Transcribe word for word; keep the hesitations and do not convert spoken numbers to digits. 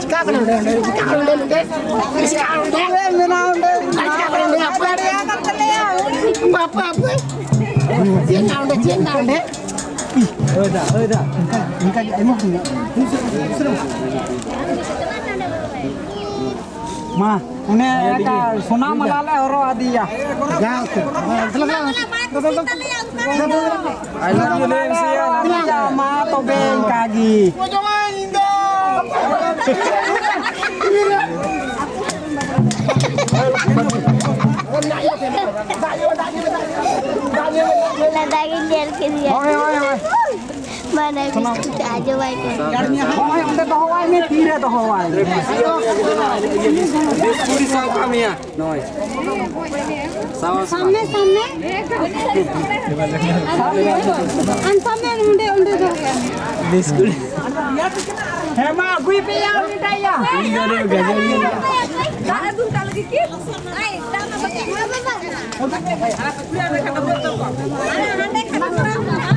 ᱪᱤᱠᱟ ᱠᱟᱱᱟ ᱱᱚᱰᱮ? ᱱᱚᱰᱮ ᱪᱤᱠᱟ ᱠᱟᱱᱟ ᱱᱚᱰᱮ? ᱱᱚᱰᱮ ᱪᱤᱠᱟ ᱠᱟᱱᱟ ᱱᱚᱰᱮ? ᱱᱚᱰᱮ ᱢᱮᱱᱟᱜᱼᱟ, ᱱᱚᱰᱮ ᱪᱤᱠᱟ ᱠᱟᱱᱟ ᱱᱚᱰᱮ? ᱟᱯᱮ ᱵᱟᱯᱮ, ᱟᱯᱮ ᱪᱮᱫ ᱢᱮᱱᱟᱜᱼᱟ ᱱᱚᱰᱮ? ᱪᱮᱫ ᱢᱮᱱᱟᱜᱼᱟ ᱱᱚᱰᱮ? ᱦᱳᱭ ᱫᱟ, ᱦᱳᱭ ᱫᱟ, ᱤᱱᱠᱟ, ᱤᱱᱠᱟ ᱜᱮ ᱟᱭᱢᱟ ᱦᱚᱲ ᱢᱮᱱᱟᱜ ᱠᱚᱣᱟ᱾ ᱢᱟ, ᱚᱱᱮ ᱮᱴᱟᱜ ᱥᱳᱱᱟ ᱢᱟᱞᱟ ᱞᱮ ᱦᱚᱨᱚᱜ ᱟᱫᱮᱭᱟ᱾ ᱡᱟ ᱩᱛᱟᱹᱨ᱾ ᱫᱮᱞᱟ, ᱫᱮᱞᱟ, ᱫᱮᱞᱟ, ᱫᱮᱞᱟ, ᱫᱮᱞᱟ᱾ I love you, ᱞᱟᱹᱭ ᱢᱮᱥᱮ ᱭᱟ, ᱞᱟᱹᱭ ᱢᱮᱥᱮ᱾ ᱢᱟ ᱛᱚᱵᱮ ᱤᱱᱠᱟ ᱜᱮ᱾ ᱞᱟᱸᱫᱟ ᱜᱤᱧ ᱧᱮᱞ ᱠᱮᱫᱮᱭᱟ᱾ ᱦᱳᱭ, ᱦᱳᱭ, ᱦᱳᱭ᱾ ᱢᱟᱱᱮ ᱵᱤᱥᱠᱩᱴ ᱟᱡᱚᱢᱟᱭ ᱠᱟᱱᱟ᱾ ᱦᱳᱭ, ᱚᱸᱰᱮ ᱫᱚᱦᱚᱣᱟᱭ ᱢᱮ, ᱛᱤᱨᱮ ᱫᱚᱦᱚᱣᱟᱭ ᱢᱮ᱾ ᱵᱤᱥᱠᱩᱴ ᱥᱟᱵ ᱠᱟᱜ ᱢᱮᱭᱟ᱾ ᱱᱚᱜᱼᱚᱭ᱾ ᱥᱟᱵ, ᱥᱟᱵ᱾ ᱥᱟᱢᱱᱮ, ᱥᱟᱢᱱᱮ᱾ ᱟᱢ ᱥᱟᱢᱱᱮ ᱱᱚᱰᱮ, ᱚᱸᱰᱮ ᱫᱚ᱾ ᱵᱤᱥᱠᱩᱴ᱾ ᱦᱮᱸ, ᱢᱟ, ᱟᱹᱜᱩᱭ ᱯᱮ ᱭᱟ, ᱩᱱᱤ ᱴᱟᱜ ᱭᱟ᱾ ᱫᱟᱜ ᱟᱹᱜᱩ ᱠᱟᱜ ᱞᱟᱹᱜᱤᱫ ᱠᱤ? ᱟᱭ, ᱫᱟᱜ ᱢᱟ ᱵᱟᱹᱴᱤ᱾ ᱦᱟᱸᱰᱮ ᱠᱷᱟᱱ ᱫᱚ